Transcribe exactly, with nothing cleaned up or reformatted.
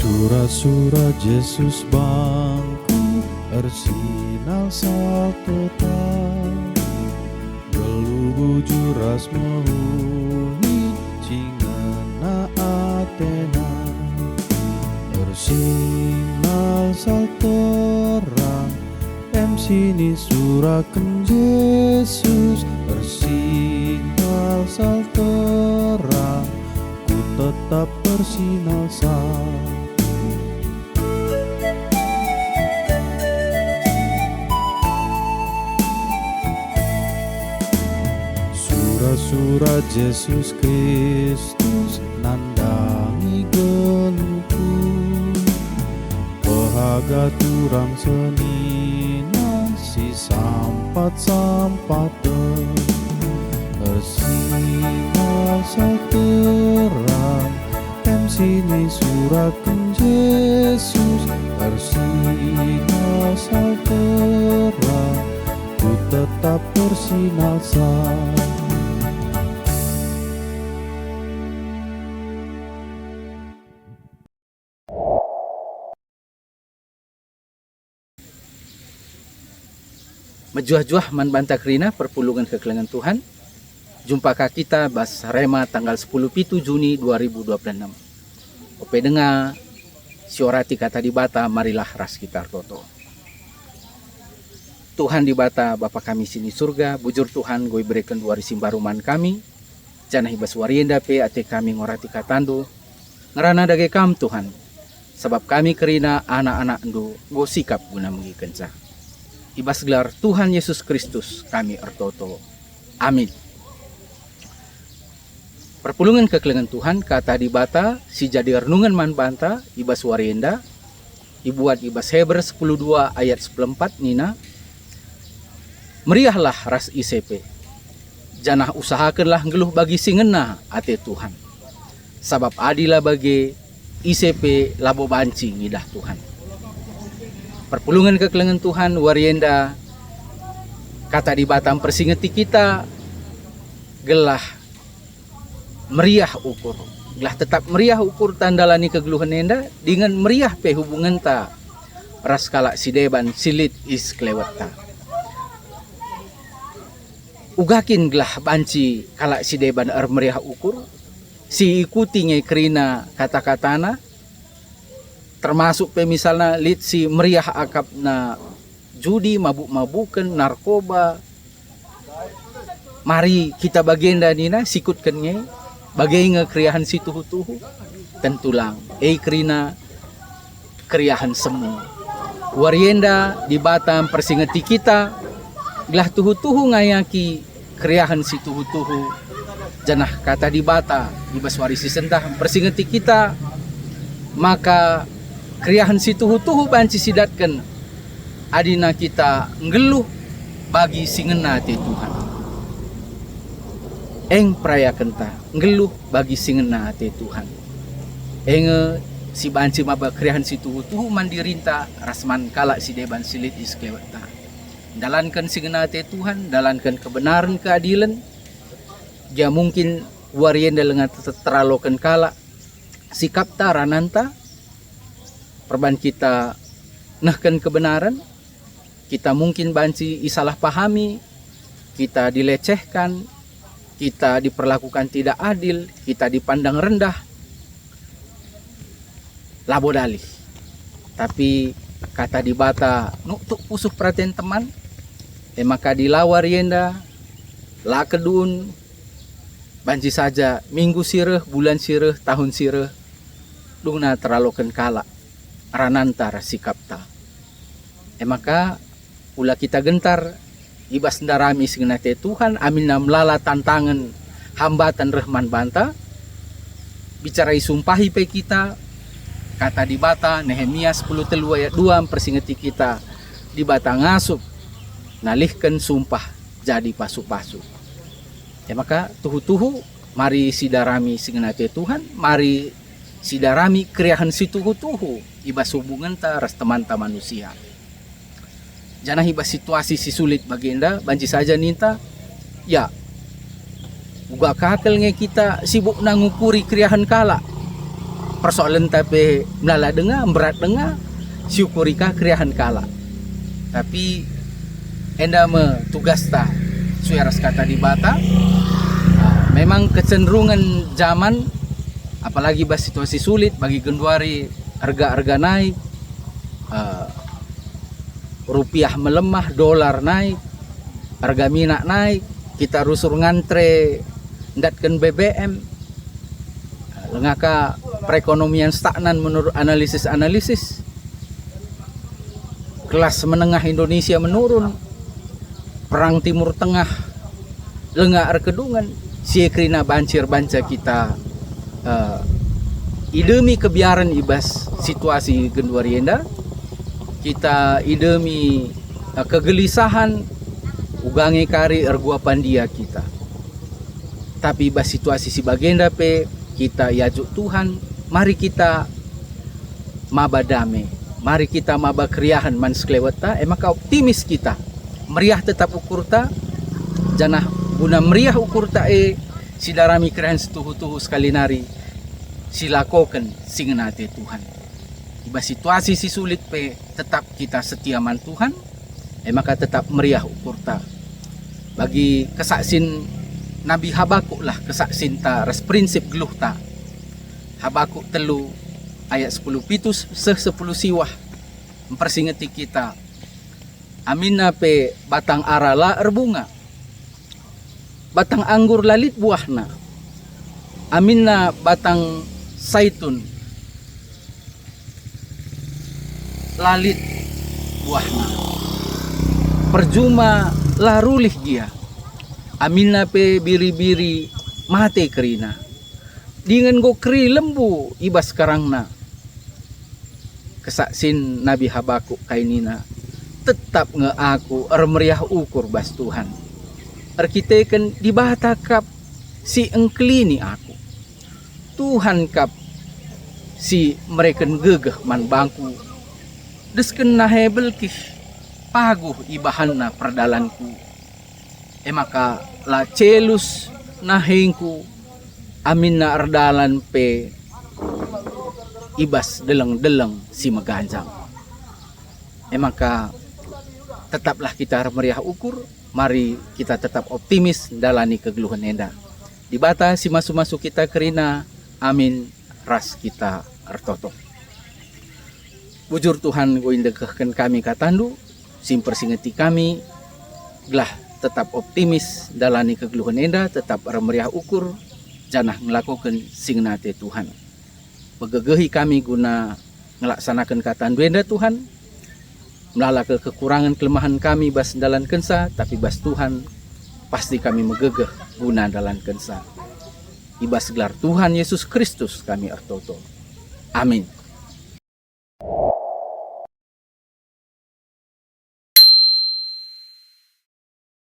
Sura-sura Jesus bangku ersinalsal tetap, nggeluh bujur ras mehuli si ngena atena. Ersinalsal terang, em si nisuraken Jesus, ersinalsal terang, ku tetap ersinalsal. Sura-sura Jesus Kristus nandangi geluhku. Pehaga turang senina si sampat-sampaten. Ersinalsal terang, em si nisuraken Jesus, ersinalsal terang, ku tetap ersinalsal. Mejuah-juah man banta kerina perpulungen kekelengen Tuhan. Jumpa ka kita bas Rema tanggal sepuluh pitu Juni dua ribu dua puluh enam. Ope denga siorati kata Dibata, marilah ras kita ertoto. Tuhan Dibata, Bapa kami si ni Surga, bujur Tuhan enggo ibereken wari si mbaru man kami, janah i bas wari enda pe ate kami ngorati kataNdu. Ngerana dage Kam, Tuhan, sabap kami kerina anak-anakNdu enggo sikap guna megikenca. I bas gelar Tuhan Yesus Kristus kami ertoto. Amin. Perpulungen kekelengen Tuhan, kata Dibata si jadi renungen man banta i bas wari enda, ibuat i bas Heber sepuluh dua ayat sepuluh empat nina, "Meriahlah ras ise pe, janah usahakenlah nggeluh bagi si ngena ate Tuhan. Sabap adi la bage, ise pe labo banci ngidah Tuhan." Perpulungen kekelengen Tuhan, wari enda kata Dibata mpersingeti kita gelah meriah ukur. Gelah tetap meriah ukurta ndalani kegeluhen enda, dingen meriah pe hubungenta ras kalak si deban si lit i sekelewetta. Uga kin gelah banci kalak si deban ermeriah ukur, si ikuti nge kerina kata-katana, termasuk pe misalna lit si meriah akapna judi, mabuk-mabuken, narkoba. Mari kita bagenda nina sikutken nge, bage nge keriahen si tuhu-tuhu? Tentu lang. E kerina keriahen semu. Wari enda Dibata mpersingeti kita, gelah tuhu-tuhu ngayaki keriahen si tuhu-tuhu, janah kata Dibata i bas wari si sendah mpersingeti kita maka keriahen si tuhu-tuhu banci sidatken adina kita nggeluh bagi si ngena ate Tuhan. Eng perayakenta nggeluh bagi si ngena ate Tuhan. E nge si banci maba keriahen si tuhu-tuhu man dirinta ras man kalak si deban si lit i sekelewetta. Ndalanken si ngena ate Tuhan, ndalanken kebenaren, keadilen, gia mungkin wari enda langa te-, teraloken kalak sikapta, rananta, perban kita nehken kebenaren, kita mungkin banci isalah pahami, kita dilecehkan, kita diperlakukan tidak adil, kita dipandang rendah. Labo dalih. Tapi kata Dibata nuktuk pusuh peraten teman, e maka di la wari enda, la kedun, banci saja minggu si reh, bulan si reh, tahun si reh, dungna teraloken kalak rananta ras sikapta. E maka, ula kita gentar i bas ndarami si ngena ate Tuhan, aminna melala tantangen, hambaten reh man banta. Bicara isumpahi pe kita, kata Dibata, Nehemia sepuluh telu ayat dua mpersingeti kita, Dibata ngasup nalihken sumpah jadi pasu-pasu. E maka, tuhu-tuhu, mari sidarami si ngena ate Tuhan, mari sidarami keriahen si tuhu-tuhu i bas hubungenta ras temanta manusia. Janah i bas situasi si sulit bagenda, banci saja ninta, ya, uga ka kal nge kita sibukna ngukuri keriahen kalak. persoalenta pe melala denga, mberat denga, siukuri ka keriahen kalak. Tapi enda me tugasta, sue ras kata Dibata. Ah, memang kecenderungen zaman, apalagi bas situasi sulit bagi genduari, erga-erga naik, eh, rupiah melemah, dolar naik, harga minak naik, kita rusur ngantre ndatken B B M, langa ka perekonomian stagnan menurut analisis-analisis, kelas menengah Indonesia menurun, perang Timur Tengah langa erkedungen, si e kerina banci erbanca kita, eh, idemi kebiaren i bas situasi genduari enda, kita idemi, eh, kegelisahan, uga nge kari erguapan dia kita. Tapi i bas situasi si bagenda pe kita iajuk Tuhan, mari kita maba dame, mari kita maba keriahen man sekelewetta, e maka optimis kita, meriah tetap ukurta, janah guna meriah ukurta e, sidarami keriahen si tuhu-tuhu sekali nari silakoken si ngena ate Tuhan. I bas situasi si sulit pe tetap kita setia man Tuhan, e maka tetap meriah ukurta. Bagi kesaksin Nabi Habakuklah kesaksinta ras prinsip geluhta. Habakuk telu ayat sepuluh pitu seh sepuluh siwah mpersingeti kita, aminna pe batang ara la erbunga, batang anggur la lit buahna, aminna batang saitun la lit buahna, perjuma la rulih gia, aminna pe biri-biri mate kerina, dingen enggo keri lembu i bas kerangna. Kesaksin Nabi Habakuk kai nina, "Tetap nge aku ermeriah ukur bas Tuhan. Erkiteken Dibata kap si engkelini aku. Tuhan kap si mereken gegeh man bangku. Desken nahe belkih, paguh ibahanna perdalanku. E maka la celus nahengku, aminna erdalan pe i bas deleng-deleng si meganjang." E maka tetaplah kita ermeriah ukur, mari kita tetap optimis ndalani kegeluhen enda. Dibata si masu-masu kita kerina, amin, ras kita ertoto. Bujur Tuhan, enggo idengkehken kami kataNdu, si mpersingeti kami, gelah tetap optimis ndalani kegeluhen enda, tetap ermeriah ukur, janah ngelakoken si ngena ate Tuhan. Megegehi kami guna ngelaksanaken kataNdu enda, Tuhan. Melala ke-, kekurangen kelemahen kami bas ndalankenca, tapi bas Tuhan pasti kami megegeh guna ndalankenca. I bas gelar Tuhan Yesus Kristus kami ertoto. Amin.